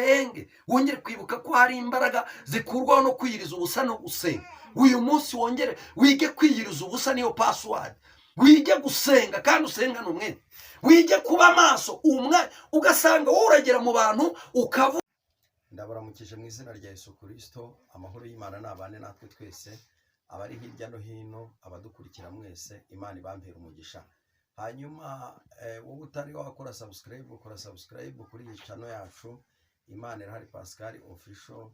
Usenge, wongere kwibuka ko hari imbaraga zikurwaho no kwiyiriza ubusa no gusenga. Uyu munsi wongere wige kwiyiriza ubusa, niyo password. Wige gusenga kandi usengane umwete, wige kuba maso umwe. Ugasanga wowe uragera mu bantu ukavuga. Ndabaramukije mu izina rya Yesu Kirisito. Amahoro y'Imana nabane natwe twese, abari hirya no hino, abadukurikira mwese, Imana ibampera umugisha. Hanyuma wowe utari wakora subscribe, ukora subscribe kuri iyi channel yacu, Imana Irahari Pascal Official,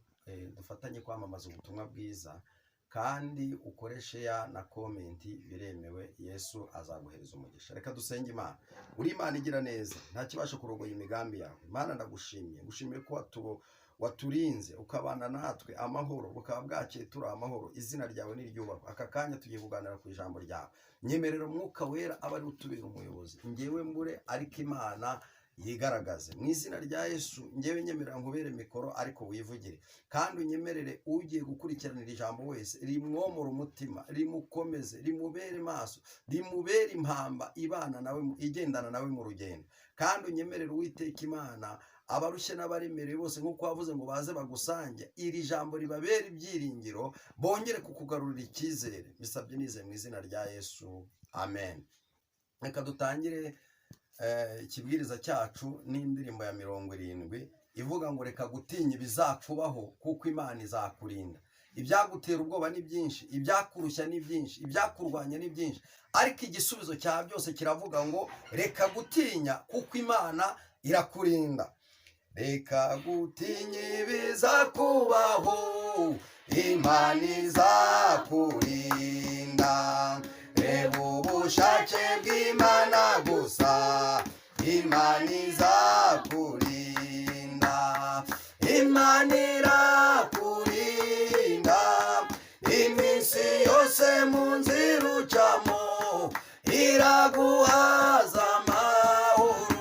dufatanye kwamamaza ubutumwa bwiza. Kandi ukore share na comment, biremewe. Yesu azaguhereza umugisha. Reka dusenge Imana. Uri Imana igira neza, nta kibasha kurogoya imigambi yawe. Imana, ndagushimiye, ngushimiye ko waturinze, ukabana natwe amahoro, bukaba bwakeye turi amahoro. Izina ryawe niryubahwe. Aka kanya tugiye kuganira ku ijambo ryawe. Nyemerera Umwuka Wera aba ari utubera umuyobozi, ngewe mbure ariko Imana yigaragaze mu izina rya Yesu. Ngewe nyemerera nkubere mikoro ariko wivugire, kandi unyemerere ugiye gukurikiranira ijambo wese rimwomora umutima, rimukomeze, rimubere maso, rimubere impamba ibana nawe, igendana nawe mu rugendo. Kandi unyemerere, Uwiteka Imana, abarushye n'abaremerewe bose, nk'uko wavuze ngo baze bagusange, iri jambo ribabere ibyiringiro, bongere kukugarurira icyizere. Bisabye nizeye mu izina rya Yesu, amen. Reka dutangire ikibwiriza cyacu n'indirimbo ya 70 ivuga ngo: "Reka gutinya ibizakubaho, kuko Imana izakurinda." Ibyagutera ubwoba ni byinshi, ibyakurushya ni byinshi, ibyakurwanya ni byinshi, ariko igisubizo cya byose kiravuga ngo: "Reka gutinya, kuko Imana irakurinda." Reka gutinya ibizakubaho, Imana izakurinda. Reba ubushake bw'Imana gusa, Imana izakurinda. Imana irakurinda iminsi yose mu nzira ucamo, iraguhaza amahoro.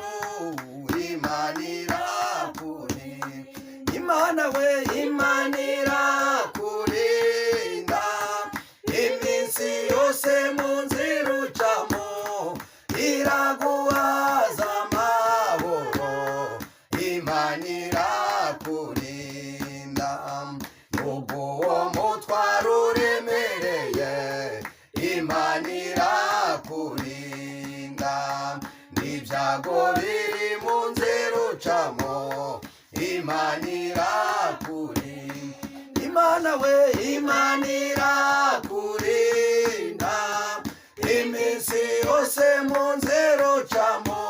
Imana irakurinda, Imana we, Imana irakurinda iminsi yose mu nzira ucamo, iraguhaza amahoro. Imana irakurinda nubwo uwo mutwaro uremereye. Imana irakurinda n'ibyago biri mu nzira ucamo. Imana irakurinda, Imana we, Imana irakurinda iminsi yose mu nzira ucamo,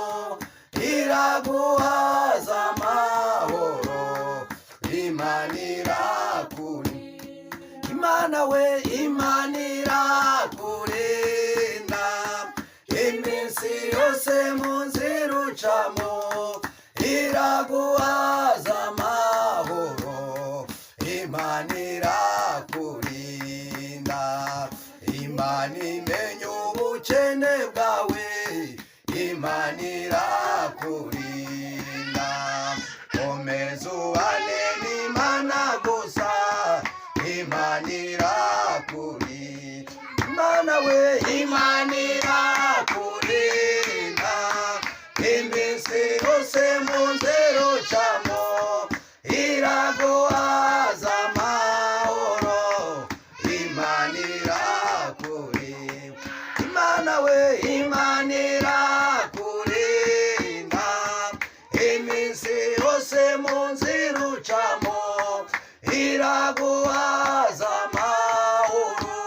iraguhaza amahoro. Imana irakurinda, Imana we, Imana irakurinda iminsi yose mu nzira ucamo, iraguhaza amahoro. Imana irakurinda. Imana imenya ubukene bwawe. Imana irakurinda. Komeza ubane n'Imana gusa. Imana irakurinda, Imana we, Imana irakurinda iminsi yose mu nzira ucamo, iraguhaza amahoro. Imana irakurinda, Imana we, Imana irakurinda iminsi yose mu nzira ucamo, iraguhaza amahoro.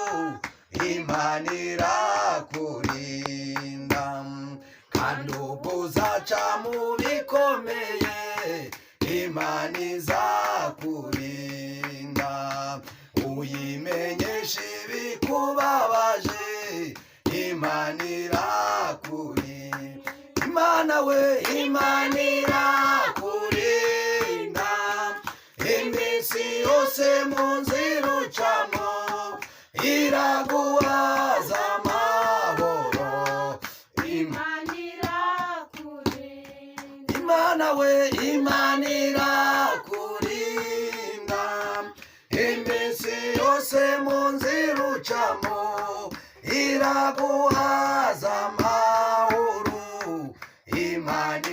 Imana irakurinda. Kandi ubwo uzaca mu bikomeye, Imana izakurinda. Uyimenyesha ibikubabaje, Imana irakurinda. Imana we, Imana irakurinda iminsi yose mu nzira ucamo, iraguhaza amahoro. Imana irakurinda. Imana we, Imana irakurinda iminsi yose mu nzira ucamo, iraguhaza amahoro. Imana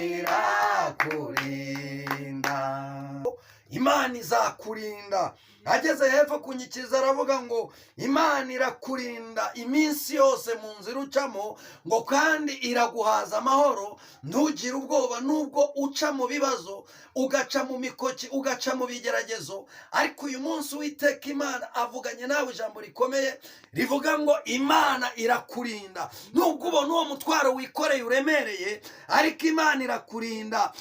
irakurinda. ngo Imana izakurinda. Ageze hepfo ku nyikirizo aravuga ngo Imana irakurinda iminsi yose mu nzira ucamo, ngo kandi iraguhaza amahoro, ntugire ubwoba nubwo uca mu bibazo, ugaca mu mikoki, ugaca mu bigeragezo. Ariko uyu munsi Uwiteka Imana avuganye nawe ijambo rikomeye rivuga ngo Imana irakurinda. Nubwo ubona uwo mutwaro wikoreye uremereye, ariko Imana irakurinda.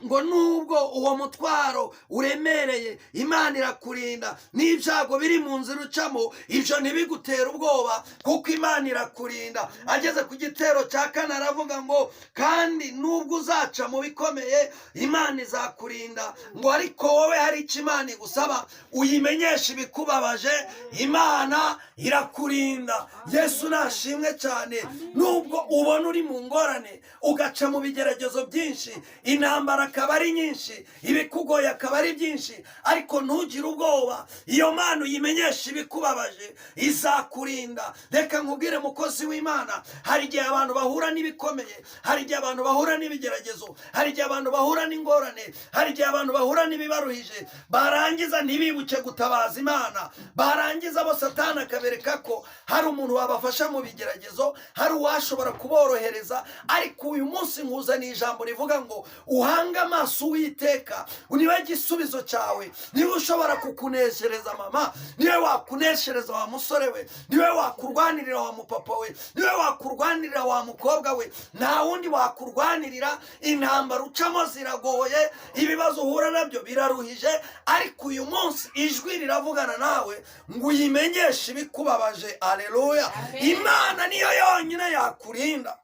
Ngo nubwo uwo mutwaro uremereye, Imana irakurinda. N'ibyago biri mu nzira ucamo, ibyo ntibigutere ubwoba, kuko Imana irakurinda. Ageze ku gitero cya kane aravuga ngo kandi nubwo uzaca mu bikomeye, Imana izakurinda. Ngo ariko wowe hari icyo Imana igusaba: uyimenyeshe ibikubabaje. Imana irakurinda. Yesu nashimwe cyane. Nubwo ubona uri mu ngorane, ugaca mu bigeragezo byinshi, intambara akaba ari nyinshi, ibikugoye akaba ari byinshi, ariko ntugire ubwoba. Iyo Mana uyimenyesha ibikubabaje, izakurinda. Reka nkubwire, mukozi w'Imana, hari igihe abantu bahura n'ibikomeye, hari igihe abantu bahura n'ibigeragezo, hari igihe abantu bahura n'ingorane, hari igihe abantu bahura n'ibibaruhije, barangiza ntibibuke gutabaza Imana. Barangiza bo Satani akabereka ko hari umuntu wabafasha mu bigeragezo, hari uwashobora kuborohereza. Ariko uyu munsi nkuzaniye ijambo rivuga ngo uhange amaso Uwiteka, niwe gisubizo cyawe, niwe ushobora kukuneshereza mama, niwe wakuneshereza wa musore we, niwe wakurwanirira wa mupapa we, niwe wakurwanirira wa mukobwa we. Nta wundi wakurwanirira. Intambara ucamo ziragoye, ibibazo uhura nabyo biraruhije, ariko uyu munsi ijwi riravugana nawe ngo uyimenyeshe ibikubabaje. Aleluya! Amen. Imana niyo yonyine yakurinda.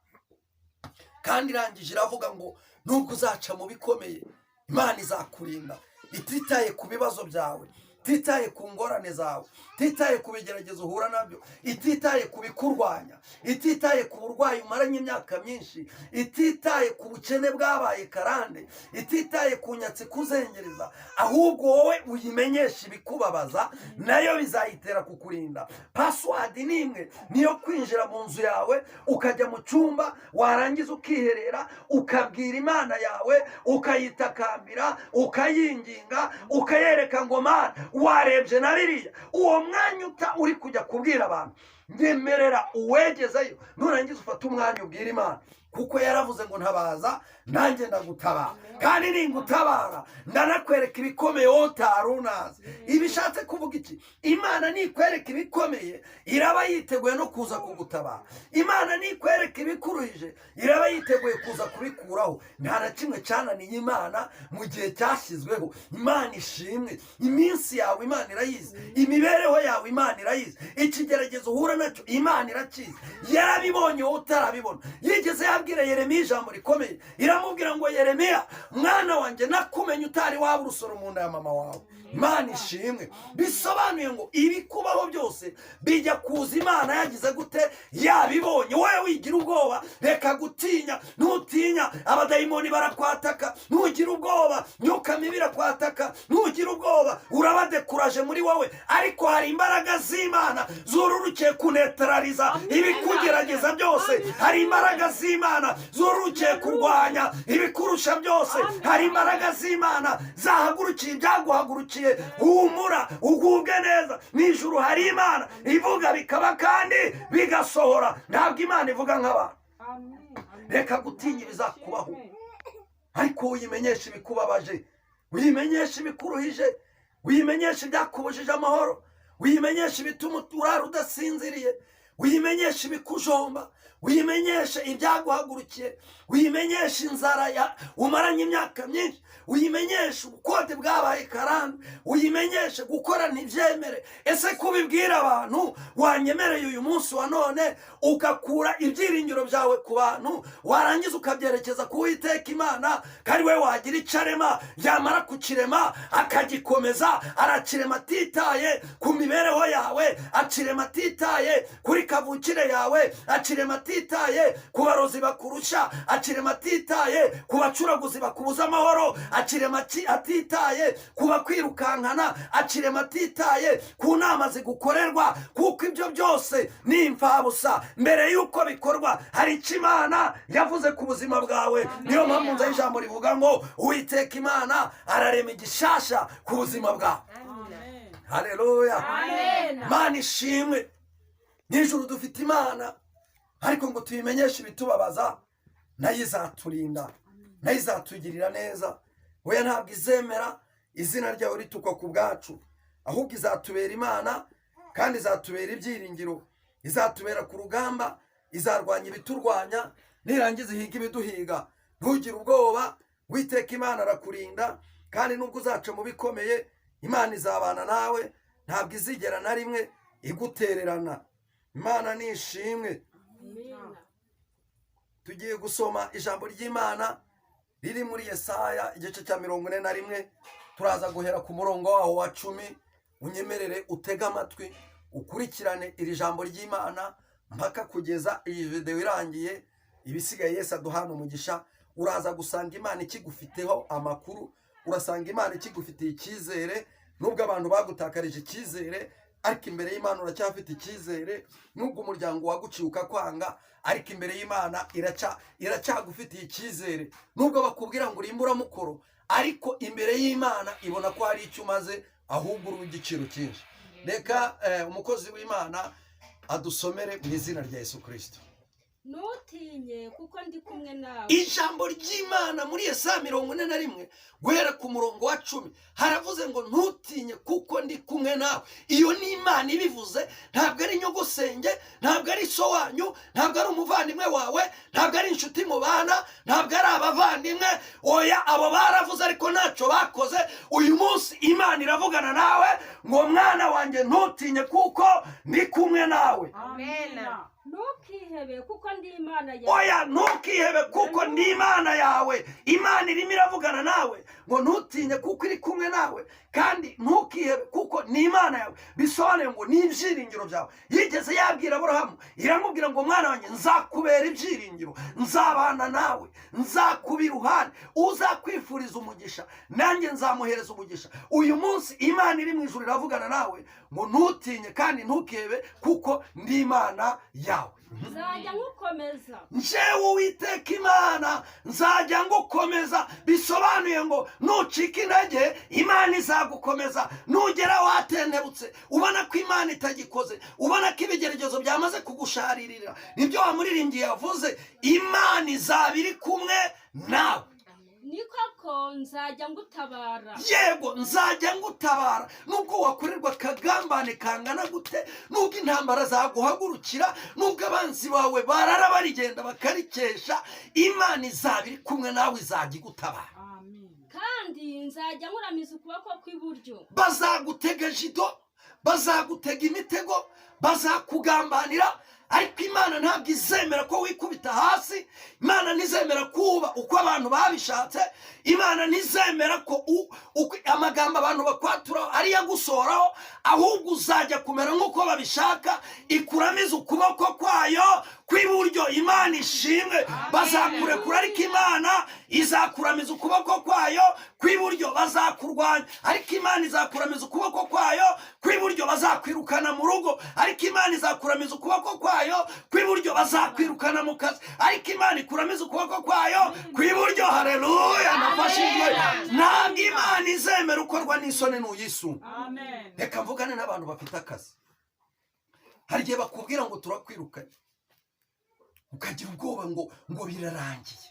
Kandi irangije iravuga ngo nubwo uzaca mu bikomeye, Imana izakurinda, ititaye ku bibazo byawe, ititaye ku ngorane zawe, ititaye ku bigeragezo uhura nabyo, ititaye ku bikurwanya, ititaye ku burwayi umaranye imyaka myinshi, ititaye ku bukene bwabaye karande, ititaye ku nyatsi kuzengereza. Ahubwo wowe uyimenyesha ibikubabaza, nayo bizayitera kukurinda. Password ni imwe, niyo kwinjira mu nzu yawe, ukajya mu cyumba, warangiza ukiherera, ukabwira Imana yawe, ukayitakambira, ukayinginga, ukayereka ngo Mana, warebye na biriya. Uwo mwanya uta uri kujya kubwira abantu, nyemerera uwegezeyo, nurangiza ufate umwanya ubwira Imana, kuko yaravuze ngo ntabaza nanjye ndagutabara, kandi ningutabara ndanakwereka ibikomeye wowe utari unazi. Ibishatse kuvuga iki? Imana nikwereka ibikomeye, iraba yiteguye no kuza kugutabara. Imana nikwereka ibikuruhije, iraba yiteguye kuza kubikuraho. Nta na kimwe cyananiye Imana mu gihe cyashyizweho. Imana ishimwe. Iminsi yawe Imana irayizi, imibereho yawe Imana irayizi, ikigeragezo uhura nacyo Imana irakizi, yarabibonye wowe utarabibona. Yigeze yabwira Yeremiya ijambo rikomeye, iramubwira ngo Yeremiya mwana wanjye, nakumenye utari waba urusoro mu nda ya mama wawe. Imana ishimwe. Bisobanuye ngo ibikubaho byose bijya kuza Imana yagize gute? Yabibonye. Wowe wigira ubwoba, reka gutinya. Nutinya abadayimoni barakwataka, nugira ubwoba myuka mibi irakwataka, nugira ubwoba urabadekuraje muri wowe. Ariko hari imbaraga z'Imana zururukiye kunetarariza ibikugerageza byose, hari imbaraga z'Imana zururukiye kurwanya ibikurusha byose, hari imbaraga z'Imana zahagurukiye ibyaguhagurukiye. Humura, ugubwe neza. Mu ijuru hari Imana ivuga bikaba kandi bigasohora. Ntabwo Imana ivuga nk'abantu. Reka gutinya ibizakubaho, ariko uyimenyeshe ibikubabaje, uyimenyeshe ibikuruhije, uyimenyeshe ibyakubujije amahoro, uyimenyeshe ibituma urara udasinziriye, uyimenyeshe ibikujomba, uyimenyeshe ibyaguhagurukiye, uyimenyeshe inzara ya umaranye imyaka myinshi, uyimenyeshe ubukode bwabaye karande, uyimenyeshe gukora ntibyemere. Ese kubibwira abantu wanyemereye uyu munsi wa none, ugakura ibyiringiro byawe ku bantu, warangiza ukabyerekeza ku Uwiteka Imana, kandi we wagira icyo arema, yamara kukirema akagikomeza? Arakirema atitaye ku mibereho yawe, akirema atitaye kuri kavukire yawe, akirema atitaye ku barozi bakurusha, akirema atitaye ku bacuraguzi bakubuza amahoro, akirema atitaye ku bakwirukankana, akirema atitaye ku nama zigukorerwa, kuko ibyo byose ni imfabusa. Mbere y'uko bikorwa hari icyo Imana yavuze ku buzima bwawe. Niyo mpamvu nzaho ijambo rivuga ngo Uwiteka Imana ararema igishasha ku buzima bwawe. Haleluya! Mana ishimwe. Nijoro dufite Imana, ariko ngo tuyimenyeshe ibitubabaza, nayo izaturinda, nayo izatugirira neza. Oya, ntabwo izemera izina ryawe ritukwa ku bwacu, ahubwo izatubera Imana kandi izatubera ibyiringiro, izatubera ku rugamba, izarwanya ibiturwanya, nirangiza ihiga ibiduhiga. Ntugire ubwoba, Witeka Imana arakurinda, kandi nubwo uzaca mu bikomeye, Imana izabana nawe, ntabwo izigera na rimwe igutererana. Imana ni ishimwe. Tugiye gusoma ijambo ry'Imana riri muri Yesaya igice cya 41. Turaza guhera ku murongo waho wa 10. Unyemerere utege amatwi, ukurikirane iri jambo ry'Imana mpaka kugeza iyi videwo irangiye. Ibisigaye Yesu aduhana umugisha. Uraza gusanga Imana ikigufiteho amakuru, urasanga Imana ikigufitiye icyizere. Nubwo abantu bagutakarije icyizere, ariko imbere y'Imana uracyafite icyizere. Nubwo umuryango waguciye ukakwanga, ariko imbere y'Imana iracyagufitiye icyizere. Nubwo bakubwira ngo uri imburamukoro, ariko imbere y'Imana ibona ko hari icyo umaze, ahubwo uri igiciro cyinshi. Reka umukozi w'Imana adusomere mu izina rya Yesu Kirisito. Ntutinye, kuko ndi kumwe nawe. Ijambo ry'Imana muri Yesaya 41 guhera ku murongo wa 10 haravuze ngo: "Ntutinye, kuko ndi kumwe nawe." Iyo ni Imana ibivuze, ntabwo ari nyogosenge, ntabwo ari so wanyu, ntabwo ari umuvandimwe wawe, ntabwo ari inshuti mubana, ntabwo ari abavandimwe. Oya, abo baravuze ariko ntacyo bakoze. Uyu munsi Imana iravugana nawe ngo: "Mwana wanjye, ntutinye, kuko ndi kumwe nawe." Ntukihebe, kuko ndi Imana yawe. Oya, ntukihebe, kuko ndi Imana yawe. Imana irimo iravugana nawe ngo ntutinye, kuko iri kumwe nawe, kandi ntukihebe, kuko ni Imana yawe. Bisobanuye ngo ni ibyiringiro byawe. Yigeze yabwira Aburahamu, iramubwira ngo: "Mwana wanjye, nzakubera ibyiringiro, nzabana nawe, nzakuba iruhande. Uzakwifuriza umugisha, nanjye nzamuhereza umugisha." Uyu munsi Imana iri mu ijuru iravugana nawe ngo: "Ntutinye kandi ntukihebe, kuko ndi Imana yawe." Nzajya nkukomeza. Njyewe Uwiteka Imana nzajya ngukomeza. Bisobanuye ngo nucika intege, Imana izagukomeza. Nugera watentebutse, ubona ko Imana itagikoze, ubona ko ibigeragezo byamaze kugusharirira, nibyo wa muririmbyi yavuze, Imana izaba iri kumwe nawe. Ni koko, nzajya ngutabara. Yego, nzajya ngutabara. Nubwo wakorerwa akagambane kangana gute, nubwo intambara zaguhagurukira, nubwo abanzi bawe barara barigenda bakarikesha, Imana izaba iri kumwe nawe, izajya igutabara. Kandi nzajya nkuramiza ukuboko kw'iburyo. Bazagutega jido, bazagutega imitego, bazakugambanira, ariko Imana ntabwo izemera ko wikubita hasi. Imana ntizemera kuba uko abantu babishatse. Imana ntizemera ko amagambo abantu bakwaturaho ariyo agusohoraho, ahubwo uzajya kumera nk'uko babishaka, ikuramiza ukuboko kwayo kw'iburyo. Imana ishimwe. Bazakurekura, ariko Imana izakuramiza ukuboko kwayo kw'iburyo. Bazakurwanya, ariko Imana izakuramiza ukuboko kwayo kw'iburyo. Bazakwirukana mu rugo, ariko Imana izakuramiza ukuboko kwayo kw'iburyo. Bazakwirukana mu kazi, ariko Imana ikuramiza ukuboko kwayo kw'iburyo. Hareruya, nafashijwe. Ntabwo Imana izemera ukorwa n'isoni n'uyisunga. Reka mvugane n'abantu bafite akazi. Hari igihe bakubwira ngo turakwirukanye, ukagira ubwoba ngo birarangiye,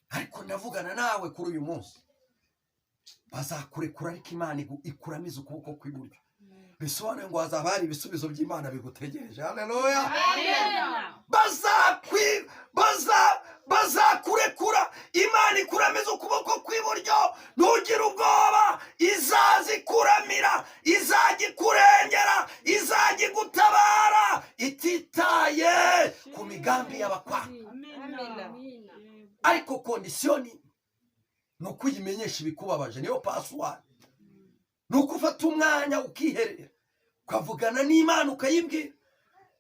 ariko ndavugana nawe kuri uyu munsi: bazakurekura, ariko Imana ikuramiza ukuboko kw'iburyo. Bisobanuye ngo hazaba hari ibisubizo by'Imana bigutegereje. Haleluya! Bazakurekura, Imana ikuramiza ukuboko kw'iburyo. Ntugire ubwoba, izaza ikuramira, izajya ikurengera, izajya igutabara, ititaye ku migambi y'abakwanga. Ariko condition ni uko uyimenyesha ibikubabaje, niyo password. Ni uko ufata umwanya ukiherera, ukavugana n'Imana, ukayibwira,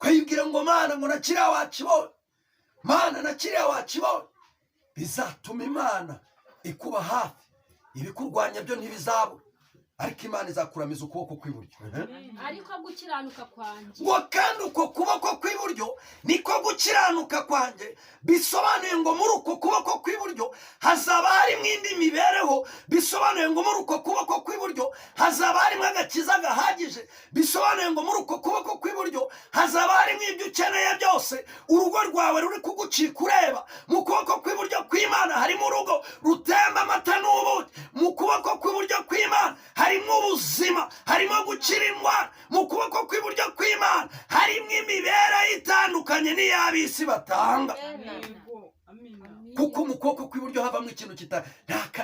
Ukayibwira ngo Mana, ngo na kiriya wakibonye, Mana, na kiriya wakibonye. Bizatuma Imana ikuba hafi. Ibikurwanya byo ntibizabura, ariko Imana izakuramiza ukuboko kw'iburyo. Ariko gukiranuka kwanjye. Ngo kandi uko kuboko kw'iburyo niko gukiranuka kwanjye. Bisobanuye ngo muri uko kuboko kw'iburyo hazaba harimo indi mibereho. Bisobanuye ngo muri uko kuboko kw'iburyo hazaba harimo agakiza gahagije. Bisobanuye ngo muri uko kuboko kw'iburyo hazaba harimo ibyo ukeneye byose. Urugo rwawe ruri kugucika ureba, mu kuboko kw'iburyo kw'Imana harimo urugo rutemba amata n'ubuki. Mu kuboko kw'iburyo kw'Imana harimo ubuzima, harimo gukira indwara. Mu kuboko kw'iburyo kw'Imana harimo imibereho itandukanye n'iy'ab'isi batanga, kuko mu kuboko kw'iburyo havamo ikintu kita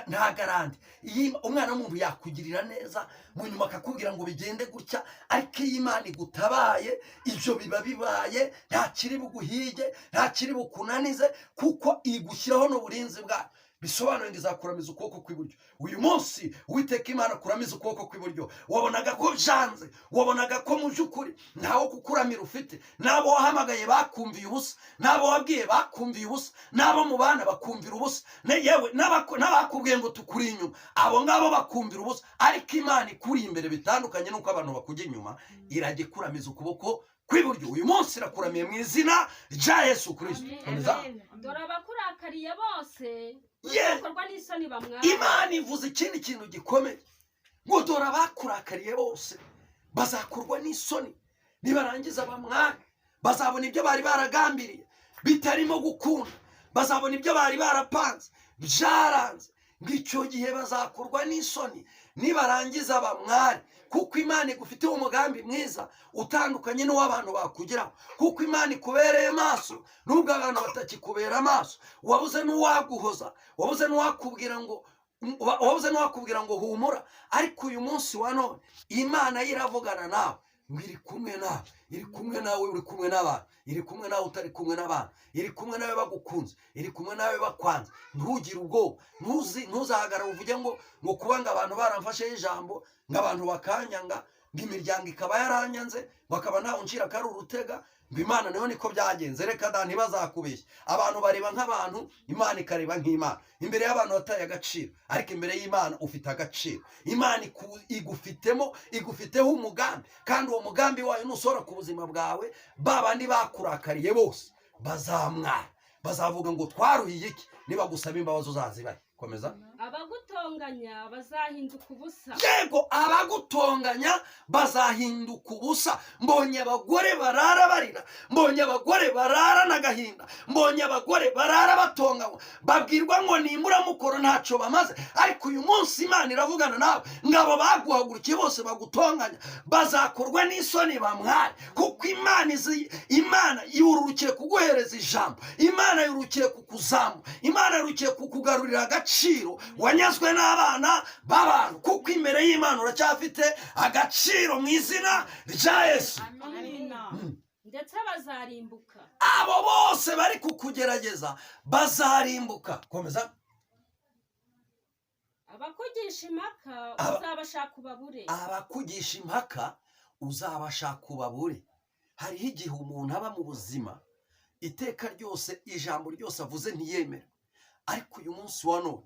nta garantie. Iyo umwana w'umuntu yakugirira neza, mu nyuma akakubwira ngo bigende gutya, ariko iyo Imana igutabaye, ibyo biba bibaye. Nta kiri buguhige, nta kiri bukunanize, kuko igushyiraho n'uburinzi bwayo. Bisobanuye ngo izakuramiza ukuboko kw'iburyo. Uyu munsi Uwiteka Imana akuramiza ukuboko kw'iburyo. Wabonaga ko byanze, wabonaga ko mu by'ukuri ntawo kukuramira ufite, n'abo wahamagaye bakumviye ubusa, n'abo wabwiye bakumviye ubusa, n'abo mubana bakumvira ubusa, yewe n'abakubwiye ngo tukuri inyuma, abo ngabo bakumvira ubusa. Ariko Imana ikuri imbere bitandukanye n'uko abantu bakujya inyuma. Irajya ikuramiza ukuboko kw'iburyo. Uyu munsi irakuramiye mu izina rya Yesu Kirisito. Komeza. Dore abakurakariye bose bazakorwa n'isoni bamware. Imana ivuze ikindi kintu gikomeye ngo dore abakurakariye bose bazakorwa n'isoni, nibarangiza bamware. Bazabona ibyo bari baragambiriye bitarimo gukunda, bazabona ibyo bari barapanze byaranze. Ngo icyo gihe bazakorwa n'isoni, nibarangiza bamware, kuko Imana igufitiye umugambi mwiza utandukanye n'uw'abantu bakugeraho, kuko Imana ikubereye maso nubwo abantu batakikubera amaso. Wabuze n'uwaguhoza, wabuze n'uwakubwira ngo humura, ariko uyu munsi wa none Imana yo iravugana nawe ngo iri kumwe nawe. Iri kumwe nawe uri kumwe n'abantu, iri kumwe nawe utari kumwe n'abantu, iri kumwe nawe bagukunze, iri kumwe nawe bakwanze. Ntugire ubwoba, ntuzahagarare uvuge ngo kuba ngo abantu baramfasheho ijambo, ngo abantu bakanyanga, ngo imiryango ikaba yaranyanze, ngo akaba ntawe uncira ko ari urutega, ngo Imana nayo niko byagenze. Reka da, ntibazakubeshye. Abantu bareba nk'abantu, Imana ikareba nk'Imana. Imbere y'abantu wataye agaciro, ariko imbere y'Imana ufite agaciro. Imana igufitemo, igufiteho umugambi, kandi uwo mugambi wayo nusohora ku buzima bwawe, ba bandi bakurakariye bose bazamwara, bazavuga ngo twaruhiye iki? Niba gusaba imbabazi uzazibahe. Komeza. Abagutonganya bazahinduka ubusa. Yego, abagutonganya bazahinduka ubusa. Mbonye abagore barara barira, mbonye abagore barara n'agahinda, mbonye abagore barara batonganywa, babwirwa ngo ni imburamukoro, ntacyo bamaze. Ariko uyu munsi Imana iravugana nawe ngo abo baguhagurukiye bose bagutonganya bazakorwa n'isoni bamware, kuko Imana izi. Imana yururukiye kuguhereza ijambo, Imana yururukiye kukuzamura, Imana yururukiye kukugarurira agaciro wanyazwe n'abana b'abantu, kuko imbere y'Imana uracyafite agaciro mu izina rya Yesu. Ndetse bazarimbuka. Abo bose bari kukugerageza bazarimbuka. Komeza. Abakugisha impaka uzabashaka ubabure. Abakugisha impaka uzabashaka ubabure. Hariho igihe umuntu aba mu buzima iteka ryose ijambo ryose avuze ntiyemera, ariko uyu munsi wa none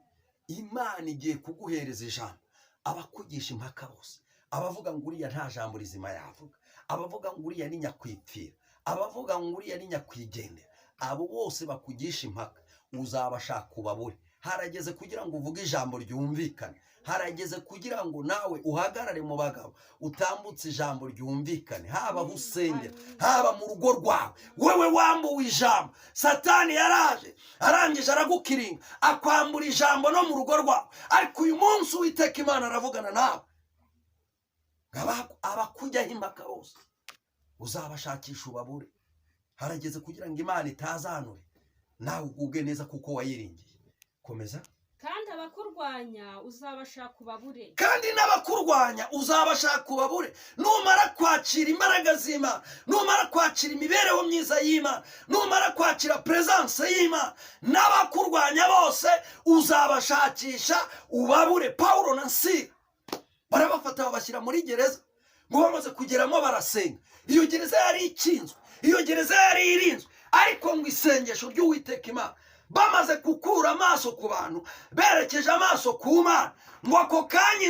Imana igiye kuguhereza ijambo. Abakugisha impaka bose, abavuga ngo uriya nta jambo rizima yavuga, abavuga ngo uriya ni nyakwipfira, abavuga ngo uriya ni nyakwigendera, abo bose bakugisha impaka uzabashaka ubabure. Harageze kugira ngo uvuge ijambo ryumvikane. Harageze kugira ngo nawe uhagarare mu bagabo, utambutse ijambo ryumvikane, haba aho usengera, haba mu rugo rwawe. Wowe wambuwe ijambo, Satani yaraje arangije aragukiringa, akwambura ijambo no mu rugo rwawe. Ariko uyu munsi Uwiteka Imana aravugana nawe ngo abakujyaho impaka bose uzabashakisha ubabure. Harageze kugira ngo Imana itazanure, nawe ugubwe neza kuko wayiringiye. Komeza. Kandi abakurwanya uzabashaka ubabure. Kandi n'abakurwanya uzabashaka ubabure. Numara kwakira imbaraga z'Imana, numara kwakira imibereho myiza y'Imana, numara kwakira presence y'Imana, n'abakurwanya bose uzabashakisha ubabure. Pawulo na Sila barabafata, babashyira muri gereza. Ngo bamaze kugeramo barasenga. Iyo gereza yari ikinzwe, iyo gereza yari irinzwe, ariko ngo isengesho ry'Uwiteka Imana, bamaze gukura amaso ku bantu berekeje amaso ku Mana, ngo ako kanya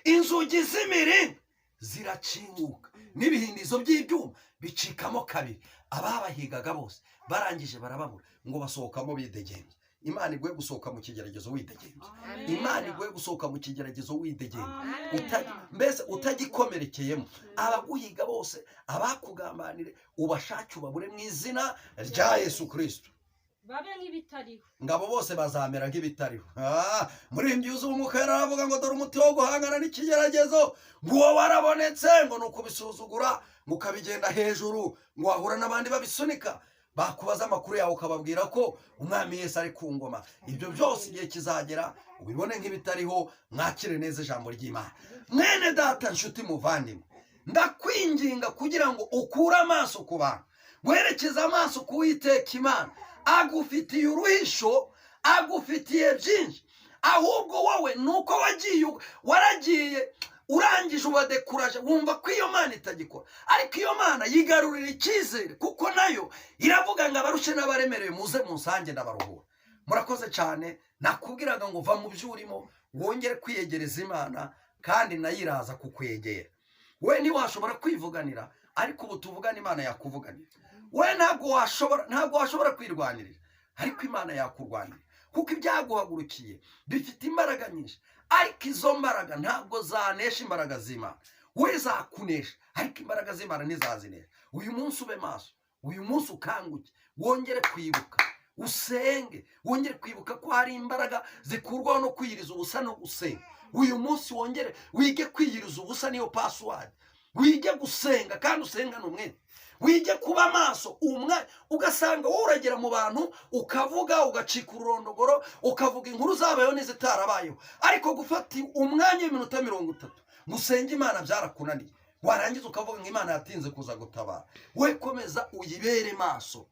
inzugi z'imiringa zirakinguka n'ibihindizo by'ibyuma bicikamo kabiri. Ababahigaga bose barangije barababura, ngo basohokamo bidegembya. Imana iguhe gusohoka mu kigeragezo widegembya. Imana iguhe gusohoka mu kigeragezo widegembya, mbese utagikomerekeyemo. Abaguhiga bose, abakugambanire, ubashake ubabure mu izina rya Yesu Kirisito. Babe nk'ibitariho. Ngabo bose bazamera nk'ibitariho. Muri iyi yuzuye umwuka yaravuga ngo dore umuti wo guhangana n'ikigeragezo, ngo uwo warabonetse, ngo ni ukubisuzugura, ngo ukabigenda hejuru, ngo wahura n'abandi babisunika bakubaza amakuru yawe ukababwira ko Umwami Yesu ari ku ngoma. Ibyo byose igihe kizagera ubibone nk'ibitariho. Mwakire neza ijambo ry'Imana. Mwene data, nshuti, muvandimwe, ndakwinginga kugira ngo ukure amaso ku bantu, werekeze amaso ku Uwiteka Imana. Agufitiye uruhisho, agufitiye byinshi. Ahubwo wowe ni uko wagiye, waragiye, urangije ubadekuraje, wumva ko iyo Mana itagikora. Ariko iyo Mana yigarurira icyizere, kuko nayo iravuga ngo abarushe n'abaremerewe muze munsange ndabaruhura. Murakoze cyane. Nakubwiraga ngo va mu byo urimo, wongere kwiyegereza Imana, kandi nayo iraza kukwegera. We ntiwashobora kwivuganira, ariko ubu tuvugana Imana yakuvuganira. We ntabwo washobora kwirwanirira, ariko Imana yakurwanira, kuko ibyaguhagurukiye bifite imbaraga nyinshi, ariko izo mbaraga ntabwo zanesha imbaraga z'Imana. We zakunesha, ariko imbaraga z'Imana ntizazinesha. Uyu munsi ube maso, uyu munsi ukanguke, wongere kwibuka usenge, wongere kwibuka ko hari imbaraga zikurwaho no kwiyiriza ubusa no gusenga. Uyu munsi wongere wige kwiyiriza ubusa, niyo password. Wige gusenga kandi usengane umwete, wige kuba maso. Umwe ugasanga wowe uragera mu bantu ukavuga, ugacika ururondogoro, ukavuga inkuru zabayeho n'izitarabayeho, ariko gufata umwanya w'iminota 30 ngo usenge Imana byarakunaniye. Warangiza ukavuga ngo Imana yatinze kuza gutabara. We komeza uyibere maso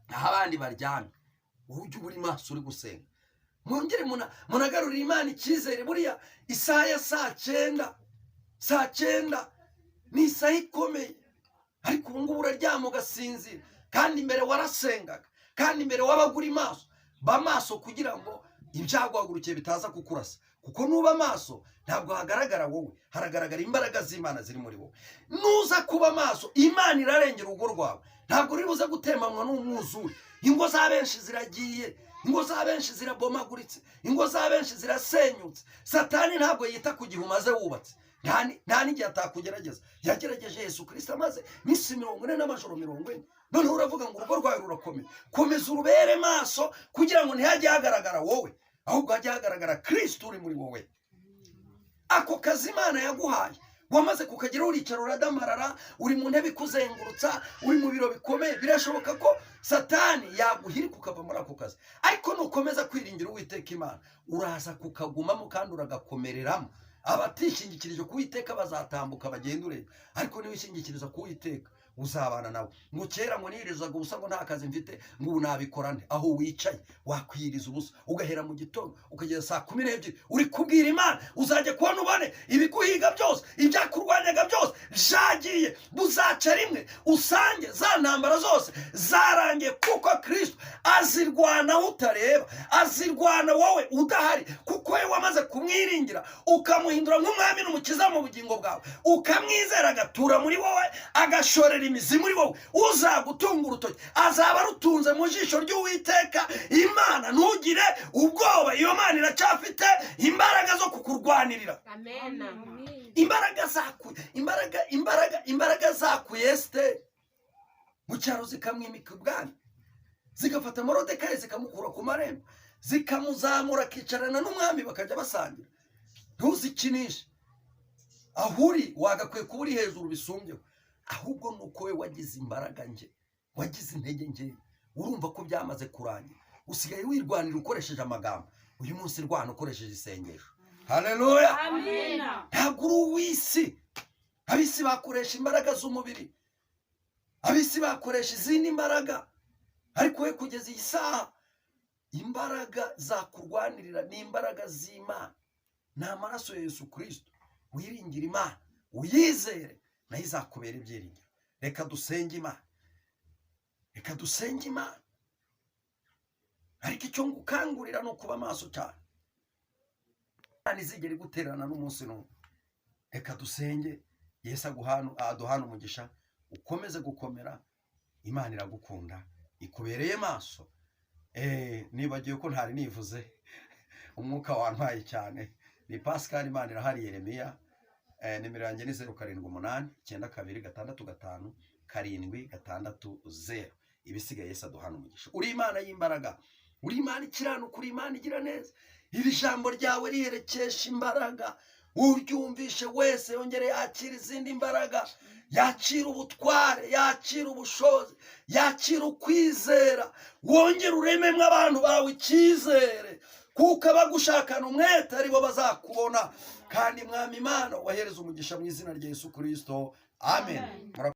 aho abandi baryamye, ujye uba uri maso uri gusenga. Mwongere munagarurire Imana icyizere. Buriya isaha ya saa 9, saa 9 ni isaha ikomeye, ariko ubu ngubu uraryama ugasinzira, kandi mbere warasengaga, kandi mbere wabaga uri maso. Ba maso kugira ngo ibyaguhagurukiye bitaza kukurasa, kuko nuba maso ntabwo hagaragara wowe, haragaragara imbaraga z'Imana ziri muri wowe. Nuza kuba maso, Imana irarengera urugo rwawe, ntabwo uri buze gutemanwa n'umwuzure. Ingo za benshi ziragiye, ingo za benshi zirabomaguritse, ingo za benshi zirasenyutse. Satani ntabwo yita ku gihe umaze wubatse, nta n'igihe atakugerageza. Yagerageje Yesu Kirisito amaze iminsi 40 n'amajoro 40. Noneho uravuga ngo urugo rwawe rurakomeye. Komeza urubere maso kugira ngo ntihajye hagaragara wowe, ahubwo hajye hagaragara Kirisito uri muri wowe. Ako kazi Imana yaguhaye wamaze kukageraho, uricara uradamarara, uri mu ntebe ikuzengurutsa, uri mu biro bikomeye. Birashoboka ko Satani yaguhirika ukava muri ako kazi, ariko nukomeza kwiringira Uwiteka Imana uraza kukagumamo kandi uragakomereramo. Abatishingikirije ku Uwiteka bazatambuka bagenda ureba, ariko niwishingikiriza ku Uwiteka uzabana nawe. Ngo kera ngo niyirizaga ubusa, ngo nta kazi mfite, ngo ubu nabikora nte? Aho wicaye wakwiyiriza ubusa, ugahera mu gitondo ukageza saa 12 uri kubwira Imana, uzajya kubona ubone ibiguhiga byose, ibyakurwanyaga byose byagiye. Buzaca rimwe usange za ntambara zose zarangiye, kuko Kirisito azirwanaho utareba, azirwana wowe udahari, kuko we wamaze kumwiringira, ukamuhindura nk'umwami n'umukiza mu bugingo bwawe, ukamwizera agatura muri wowe, agashorera imizi muri wowe. Uzagutunga urutoki azaba arutunze mu jisho ry'Uwiteka Imana. Ntugire ubwoba, iyo Mana iracyafite imbaraga zo kukurwanirira. Amen. Imbaraga zakuye imbaraga imbaraga imbaraga zakuye Esiteri mu cyaro zikamwimika ubwami, zigafata Morodekayi zikamukura ku marembo, zikamuzamura akicarana n'umwami bakajya basangira. Ntuzikinishe. Aho uri wagakwiye kuba uri hejuru bisumbyeho, ahubwo ni uko we wagize imbaraga nke, wagize intege nke. Urumva ko byamaze kurangira, usigaye wirwanira ukoresheje amagambo. Uyu munsi rwana ukoresheje isengesho. Haleluya! Amina. Ntabwo uri uw'isi. Ab'isi bakoresha imbaraga z'umubiri, ab'isi bakoresha izindi mbaraga, ariko we kugeza iyi saha imbaraga zakurwanirira ni imbaraga z'Imana, ni amaraso ya Yesu Kirisito. Wiringira Imana. Uyizere, nayo izakubera ibyiringiro. Reka dusenge Imana, reka dusenge Imana. Ariko icyo ngukangurira ni ukuba maso cyane. Imana izigera igutererana n'umunsi n'umwe. Reka dusenge. Yesu aduhana umugisha, ukomeze gukomera. Imana iragukunda, ikubereye maso. Nibagiwe ko ntari nivuze, umwuka wantwaye cyane. Ni Pascal Imana irahari Yeremiya. Nimero yanjye ni 0789 265 760. Ibisigaye Yesu aduhana umugisha. Uri Imana y'imbaraga, uri Imana ikiranuka, uri Imana igira neza. Iri jambo ryawe riherekesha imbaraga. Uryumvishe wese yongere yakira izindi mbaraga, yakira ubutware, yakira ubushobozi, yakira ukwizera. Wongere urememo abantu bawe icyizere, kuko abagushakana umwete aribo bazakubona. Kandi Mwami Imana, wahereza umugisha mu izina rya Yesu Kirisito, amen. Amen.